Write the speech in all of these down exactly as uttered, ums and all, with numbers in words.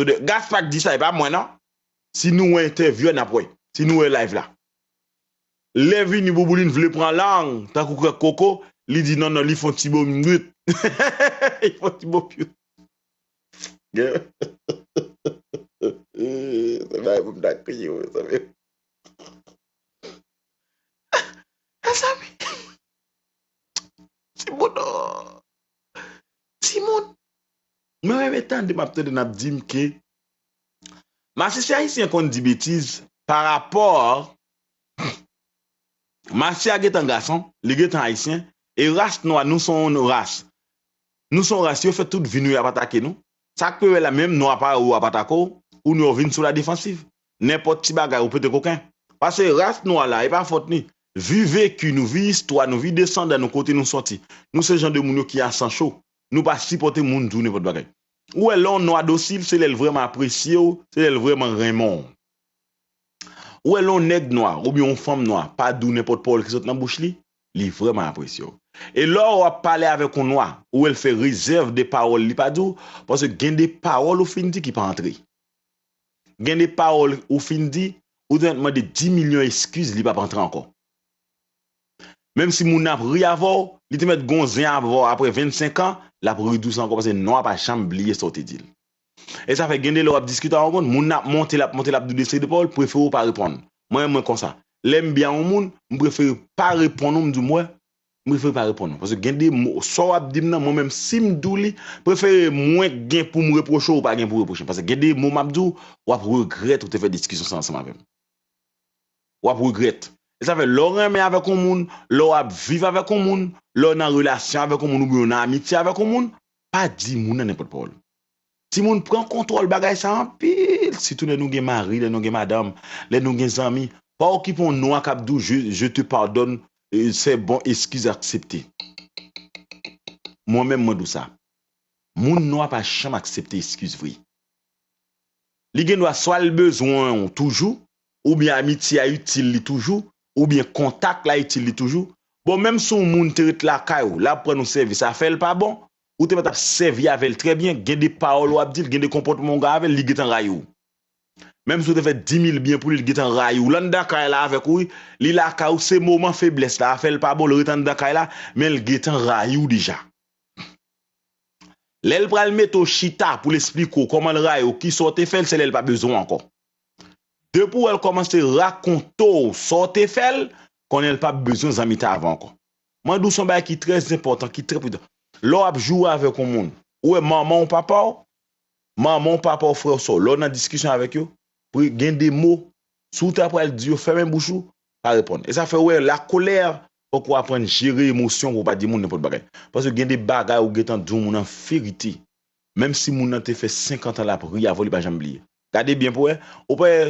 So, de, Gaspa k di sa, e pa mwen non. Si nou wè entèvyou a, n ap wè. Si nou wè live la. Lè vini Bouboulin vle pran lang, tankou krèk koko, li di non, non, li fon ti bo myut. Li fon ti bo myut. Se bagay pou m ta kriye, wi, sa fè. Mezanmi. Timoun, oh. Timoun. Mwen renmen tande, m ap tande n ap di m ke masisi ayisyen konn di betiz pa rapò Masisi a gentan gason, li gentan ayisyen, e ras nwa, nou se yon ras. Nou se yon ras, yo fè tout vi nou y ap atake nou. Sa k pe wè la, menm nwa parèy ou ap atake w, ou nwa vin sou la defansiv. Nenpòt ti bagay, ou pete koken. Paske ras nwa la, e pa fòt ni. Vi veki nou, vi istwa nou, vi desandan nou, kote nou sòti. Nou se jan de moun yo ki a san cho. Nou pa sipòte moun di w nenpòt bagay. Ou wè lè yon nwa dosil, se lè l vrèman apresye w, se lè l vrèman renmen w. Ou wè lè yon nèg nwa oubyen yon fanm nwa pa di w nenpòt pawòl ki sot nan bouch li, li vrèman apresye w. E lè w ap pale avèk yon nwa, ou wè l fè rezèv de pawòl li pa di w, paske gen de pawòl ou fin di ki pa antre. Gen de pawòl ou fin di, ou te mèt mande di milyon eskiz, li p ap antre ankò. Menm si moun nan ap ri avè w, li te mèt gon zen avè w apre vennsenk an, l ap ri di w sa ankò, paske nwa pa janm bliye sa w te di l. E sa fè gen de lè w ap diskite ak yon moun, moun nan ap monte, l ap monte, l ap di w de seri de pawòl, prefere w pa reponn. Mwen, mwen konsa. Lè m byen ak yon moun, m prefere pa reponn ou, m di w, m wè, m prefere pa reponn ou. Paske gen de mo, sa w ap di m nan, mwen menm, si m di w li, prefere mwen gen pou m repwoche w, ou pa gen pou w repwoche m. Paske gen de mo m ap di w, w ap regrèt ou te fè diskisyon sa ansanm avè m. W ap regrèt. E sa fè, lè w renmen avèk yon moun, lè w ap viv avèk yon moun, lè w nan relasyon avèk yon moun oubyen w nan amitye avèk yon moun, pa di moun nan nenpòt pawòl. Timoun, pran kontwòl bagay sa anpil, sitou lè nou gen mari, lè nou gen madanm, lè nou gen zanmi. Pa okipe yon nwa k ap di w, je, je te pardonne, euh, c'est bon, excuse acceptée. Mwen menm, mwen di w sa. Moun nwa pa janm aksepte eskiz vre. Li gen dwa swa l bezwen w toujou, oubyen amitye a itil li toujou, oubyen kontak la itil li toujou. Bon, menm si yon moun te ret lakay ou, l ap rann ou sèvis, afè l pa bon, ou te mèt ap sèvi avè l trè byen, gen de pawòl w ap di l, gen de konpòtman w gen avè l, li gentan rayi w. Menm si w te fè di mil byen pou li, li gentan rayi w. L anndan kay la avèk ou, wi, li lakay ou, se moman feblès la, afè l pa bon, l ret anndan kay la, men l gentan rayi w deja. Lè l pral mete w chita pou l esplike w kòman l rayi w, kisa w te fè l, se lè l pa bezwen w ankò. Depi w wè l kòmanse rakonte w sa w te fè l, konnen l p ap bezwen zanmitay avè w ankò. Mwen di w se yon bagay ki trè enpòtan, ki trè pridan. Lè w ap joure avèk yon moun, ou wè manman w, papa w, manman w, papa w, frè w, sè w, lè w nan diskisyon avèk yo, pou gen de mo, si w ta pral di yo, fèmen bouch ou, pa reponn. E sa fè w wè, lakolè, fòk ou aprann jere emosyon pou w pa di moun nenpòt bagay. Paske gen de bagay ou gentan di yon moun an verite. Menm si moun nan te fè senkant an l ap ri avè w, li pa janm bliye. Gade byen pou wè, ou pa wè,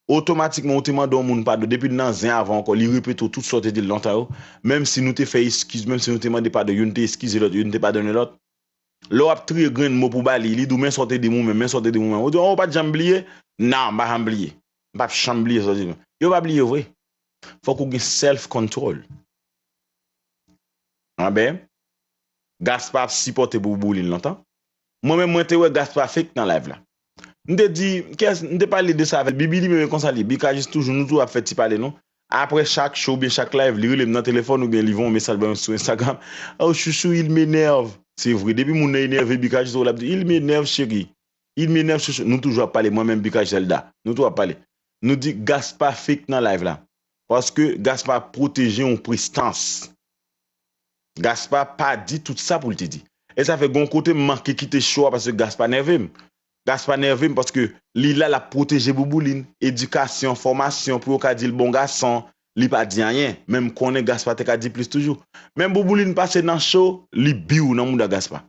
otomatikman ou te mande yon moun padon, depi l nan zen avè w ankò, li repete w tout sa w te di l lontan yo. Menm si nou te fè eskiz, menm si nou te mande padon, youn te eskize lòt, youn te padone lòt. Lè w ap triye grenn mo pou ba li, li di w, men sa w te di m ou menm, men sa w te di m ou menm. Ou di, oh, ou pa t janm bliye? Non, m pa janm bliye. M p ap janm bliye sa w te di m. Yo pa bliye vre. Fòk ou gen self control. Anben, Gaspa ap sipòte Bouboulin lontan. Mwen menm, mwen te wè Gaspa fake nan live la. M te di, kiyès, m te pale de sa avè l. Bibi li menm e konsa li ye. Bikajis toujou, nou tou ap fè ti pale nou. Apre chak show oubyen chak live, li rele m nan telefòn oubyen li voye yon mesaj ban mwen sou Instagram. Oh, chouchou, il m'énerve. Se vre, depi moun nan enève, Bikajis, ou l ap di, il m'énerve, chéri. Il m'énerve, chouchou. Nou toujou ap pale, mwen menm, Bikajis, Elda. Nou tou ap pale. Nou di Gaspa fake nan live la. Paske Gaspa pwoteje yon prestans. Gaspa pa di tout sa pou l te di. E sa fè gon kote m manke kite show a paske Gaspa nève m. Gaspa nève m paske li la, l ap pwoteje Bouboulin. Edikasyon, fòmasyon, pou yo ka di l bon gason, li pa di anyen. Men m konnen Gaspa te ka di plis toujou. Men Bouboulin pase nan show, li biw nan mouda Gaspa.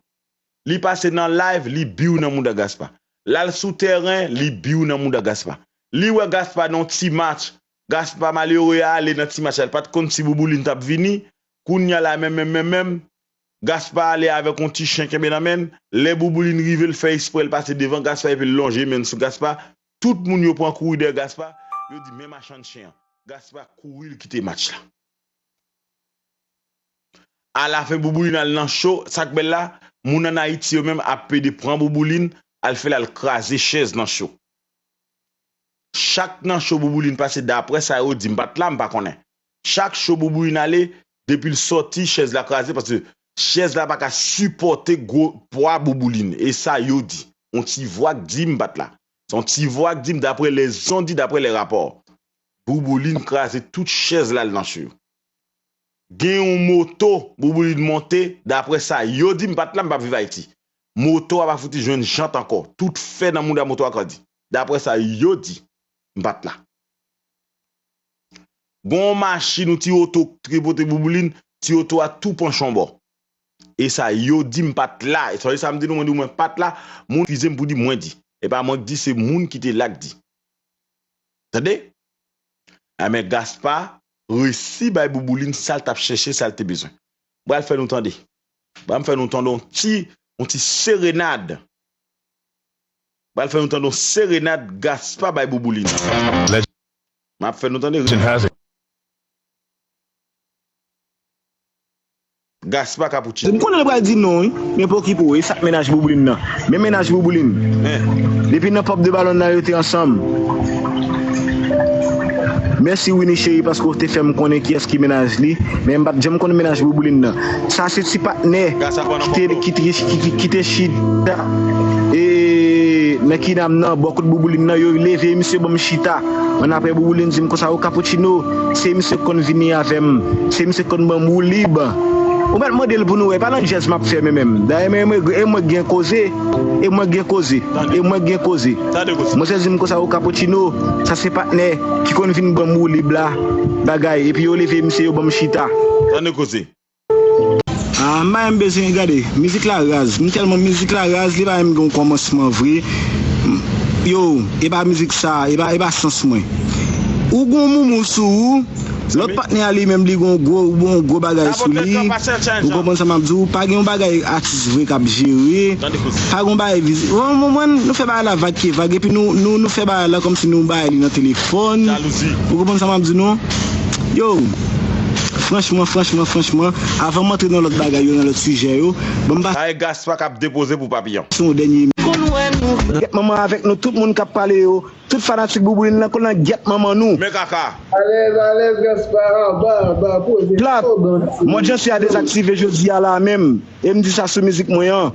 Li pase nan live, li biw nan mouda Gaspa. L al sou tèren, li biw nan mouda Gaspa. Li wè Gaspa nan yon ti match, Gaspa malere a ale nan ti match la, l pa t konn si Bouboulin t ap vini. Kounye a la, menm, menm, menm, menm, Gaspa ale avèk yon ti chen kenbe nan men l. Lè Bouboulin rive, l fè espre l pase devan Gaspa epi l lonje men l sou Gaspa. Tout moun yo pran kouri dèyè Gaspa, yo di, men machann chen an. Gaspa kouri, l kite match la. Alafen, Bouboulin al nan show, sa k bèl la, moun ann Ayiti yo menm ap pede pran Bouboulin, al fè l al kraze chèz nan cho. Chak nan cho Bouboulin pase, daprè sa yo di, m pa t la, m pa konnen. Chak cho Bouboulin ale, depi l sòti, chèz la kraze, paske chèz la pa ka sipòte gwo pwa Bouboulin. E sa yo di. On ti vwa k di m pa t la. Se on ti vwa k di m, daprè les on-dit, daprè les rapports. Bouboulin kraze tout chèz la, l nan cho yo. Gen yon moto Bouboulin monte, daprè sa yo di, m pa t la, m p ap viv Ayiti. Moto a pa fouti jwenn jant ankò. Tout fè nan mouda moto a krandi. Daprè sa yo di, m pa t la. Gon machin ou ti oto ki te pote Bouboulin, ti oto a tou panche yon bò. E sa yo di m pa t la. E sa yo samdi nou, mwen di mwen pa t la, moun akize m pou di mwen di. E pa mwen k di, se moun ki te la k di. Tande? A men Gaspa resi bay Bouboulin sa l t ap chèche, sa l te bezwen. M pral fè nou tande. Ban m fè nou tande yon ti, yon ti serenad. M pral fè nou tande yon serenad Gaspa bay Bouboulin. M ap fè nou tande. Gaspa Cappuccino. M konnen l pral di non, wi. Men pa okipe w, e sa k mennaj Bouboulin nan. Men mennaj Bouboulin. Depi nan pòp de balon nan yo te ansanm. Mèsi Winnie cheri paske w te fè m konnen kiyès ki mennaj li. Men m pa t janm konn mennaj Bouboulin nan. Sa se ti patnè ki te, ki te, ki, ki, ki te chita. E nan kinam nan, bò kote Bouboulin nan, yo leve misye ban m chita. Annapre Bouboulin di m konsa, o Cappuccino, se misye k konn vini avè m. Se misye k konn ban m woulib. Ou mèt mande l pou nou wè, e pa nan djèz m ap fè men menm. Dayè men, e mwen, e mwen gen koze. E mwen gen koze. E mwen gen koze. Mwen sezi m konsa, o Cappuccino, sa se patnè ki konn vin ban m woulib la. Bagay. Epi yo leve misye, yo ban m chita. Tande koze. Ah, m pa menm bezwen gade. Mizik la raz. M tèlman mizik la raz, li pa menm gen yon kòmansman vre. Yo, e pa mizik sa, e pa, e pa sans mwen. Ou gon moumou sou ou, lòt patnè a li menm li gon gwo, gon gwo bagay sou li. Ou konprann sa m ap di w? Pa gen yon bagay atis vre k ap jere. Pa gen yon bagay vizi. Ou konprann? Nou fè bagay la vag ke vag, epi nou, nou, nou fè bagay la kòmsi nou bay li nan telefòn. Ou konprann sa m ap di nou? Yo, franchman, franchman, franchman, avan m antre nan lòt bagay yo, nan lòt sijè yo, ban m pase yon dènye. Gèt manman avèk nou, tout moun k ap pale yo, tout fanatik Bouboulin nan, konn nan gèt manman nou. Men kaka. Alèz, alèz, Gaspard, anba, anba, poze. Plat. Mòd janti a dezaktive jodi a la menm. E m di sa sou mizik mwen an.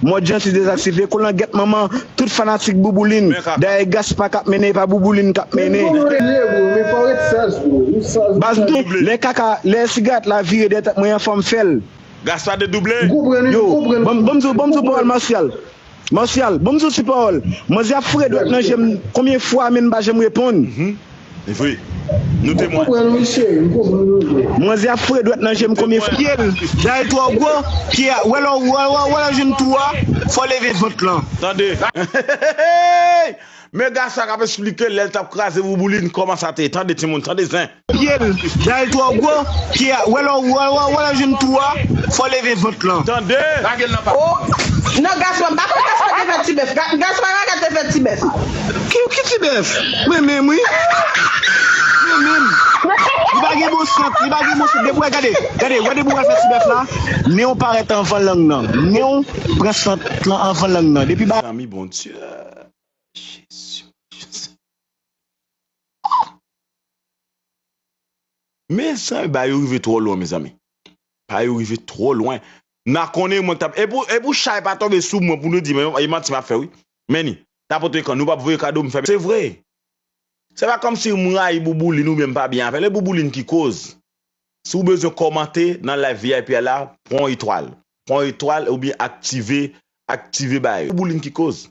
Mòd janti dezaktive, kolan gèt manman, tout fanatik Bouboulin. Dayè Gaspa k ap mennen, e pa Bouboulin k ap mennen. Baz m tou, lè kaka, lè sigarèt la vire dèyè tèt mwen an, fò m fè l. Gaspa dedouble. Yo, ban m, ban m di w, ban m di w pawòl Martial. Martial, ban m di w ti pawòl. Manzè ap foure dwèt nan je m, konbyen fwa men m pa janm reponn? Li vre. Nou temwen. M konprann wi cheri, m konprann wi. Manzè ap foure dwèt nan je m konbyen fwa. Pye l, dayè l twò gwo, pye a, wè lè w, wè, wè, wè lè w jwenn twou a, fò w leve vant lan. Tande. Men Gaspa k ap esplike lè l t ap kraze Bouboulin kòman sa te ye. Tande timoun, tande zen. Pye l, dayè l twò gwo, pye a, wè lè w, wè, wè, wè lè w jwenn twou a, fò w leve vant lan. Tande. Lage l nan pa. Oh, non, Gaspa, m pa kwè Gaspa te fè tibèf. Ga-, Gaspa pa ka te fè tibèf. Ki, ki tibèf? Mwen menm, wi. Mwen menm. Li pa gen bon sant, li pa gen bon sant. Depi w gade, gade, wè depi w al fè tibèf la, nen w parèt anvan lang nan. Nen w pran sant lan anvan lang nan. Depi ba- Mezanmi, Bondye. Jezi. Mezanmi, bagay yo rive twò lwen, mezanmi. Bagay yo rive twò lwen. N a konnen mwen k t ap, e pou, e pou chay pa tonbe sou mwen pou nou di, men e manti m ap fè, wi. Men ni, nenpòt kan, nou p ap voye kado, m fè, se vre. Se pa kòmsi m rayi Bouboulin oubyen m pa byen avè l, e Bouboulin ki koz. Si w bezwen kòmante nan live V I P a la, pran yon etwal. Pran yon etwal oubyen aktive, aktive bagay yo. Bouboulin ki koz.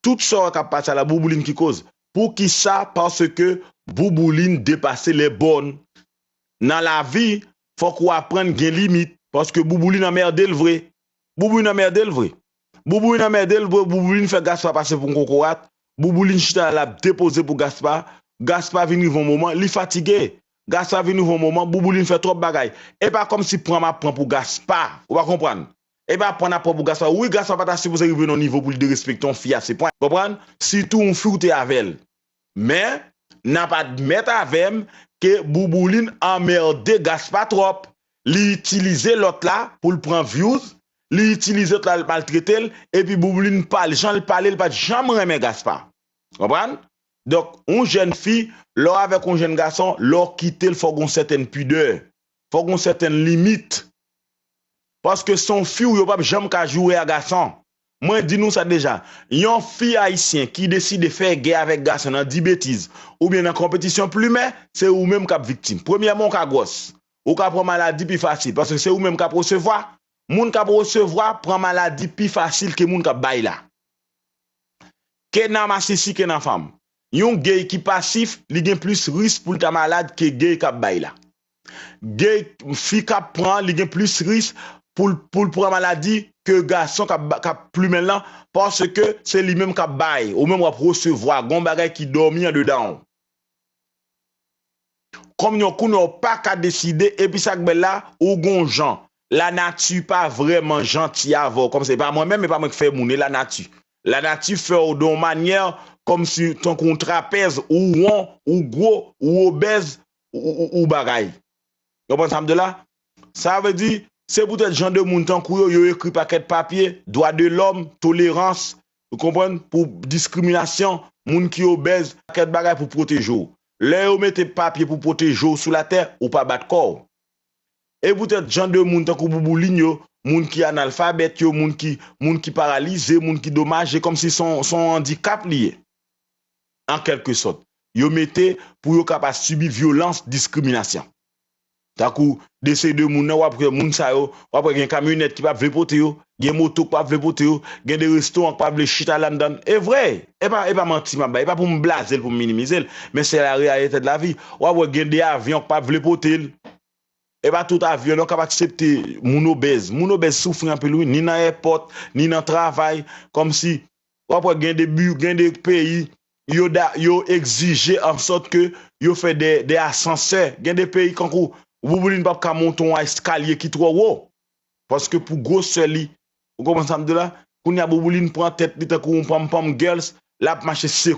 Tout sa w wè k ap pase a la, Bouboulin ki koz. Poukisa? Paske Bouboulin depase lè bòn. Nan lavi, fòk ou aprann gen limit, paske Bouboulin anmède l vre. Bouboulin anmède l vre. Bouboulin anmède l vre, Bouboulin fè Gaspa pase pou yon kokorat. Bouboulin chita la, l ap depoze pou Gaspa. Gaspa vin rive yon moman, li fatige. Gaspa vin rive yon moman, Bouboulin fè twòp bagay. E pa kòmsi pran m ap pran pou Gaspa. Ou pa konprann? E pa pran n ap pran pou Gaspa. Wi, Gaspa pa ta sipoze rive nan yon nivo pou l derespekte yon fi a se pwen. Konprann? Sitou yon fi w te avè l. Men, n ap admèt avè m ke Bouboulin anmède Gaspa twòp. Li itilize lòt la pou l pran views, li itilize l, l al maltrete l, epi Bouboulin pa, jan l pale, l pa t janm renmen Gaspa. Konprann? Donk, yon jèn fi, lè w avèk yon jèn gason, lè w kite l, fò gen yon sètèn pidè. Fò gen yon sètèn limit. Paske se yon fi w, yo p ap janm ka joure a gason. Mwen di nou sa deja, yon fi ayisyen ki deside fè gè avèk gason nan di betiz, oubyen nan konpetisyon plimen, se ou menm k ap viktim. Premyèman, ou ka gwòs. Ou ka pran maladi pi fasil, paske se ou menm k ap resevwa. Moun k ap resevwa pran maladi pi fasil ke moun k ap bay la. Ke nan masisi, ke nan fanm. Yon gay ki pasif, li gen plis risk pou l ta malad ke gay k ap bay la. Gay, fi k ap pran, li gen plis risk pou l, pou l pran maladi ke gason k ap, k ap plimen l lan, paske se li menm k ap bay, ou menm w ap resevwa, gon bagay ki dòmi andedan w. Kòm yon kounye w pa ka deside, epi sa k bèl la, ou gon jan. Lanati pa vrèman janti avè w, kòm se pa mwen menm, e pa mwen k fè moun, e lanati. Lanati fè w de yon manyè, kòmsi tankou yon trapèz, ou won, ou gwo, ou obèz, ou, ou, ou bagay. Ou konprann sa m di la? Sa vle di, se poutèt jan de moun tankou yo, yo ekri pakèt papye, dwa de lòm, tolerans, ou konprann, pou diskriminasyon, moun ki obèz, pakèt bagay pou pwoteje w. Lè yo mete papye pou pwoteje w sou latè, ou pa bat kò w. E poutèt jan de moun tankou Bouboulin yo, moun ki analfabèt yo, moun ki, moun ki paralize, moun ki domaje, kòmsi se yon, se yon andikap li ye. An kèlke sòt, yo mete pou yo ka pa sibi vyolans, diskriminasyon. Tankou de seri de moun nan, w ap wè moun sa yo, w ap wè gen kamyonèt ki p ap vle pote yo, gen moto k p ap vle pote yo, gen de restoran k p ap vle chita ladan. E vre, e pa, e pa manti m ap bay, e pa pou m blaze l, pou m minimize l, men se la réalité de la vie. W ap wè gen de avyon k p ap vle pote l. E pa tout avyon non k ap aksepte moun obèz. Moun obèz soufri anpil wi, ni nan èpòt, ni nan travay, kòmsi w ap wè gen de bi, gen de peyi, yo da, yo egzije an sòt ke yo fè de, de asansè. Gen de peyi kankou Bouboulin p ap ka monte yon eskalye ki twò wo. Paske pou gwosè li, ou konprann sa m di la? Kounye a Bouboulin pran tèt li tankou yon panm panm girls, l ap mache se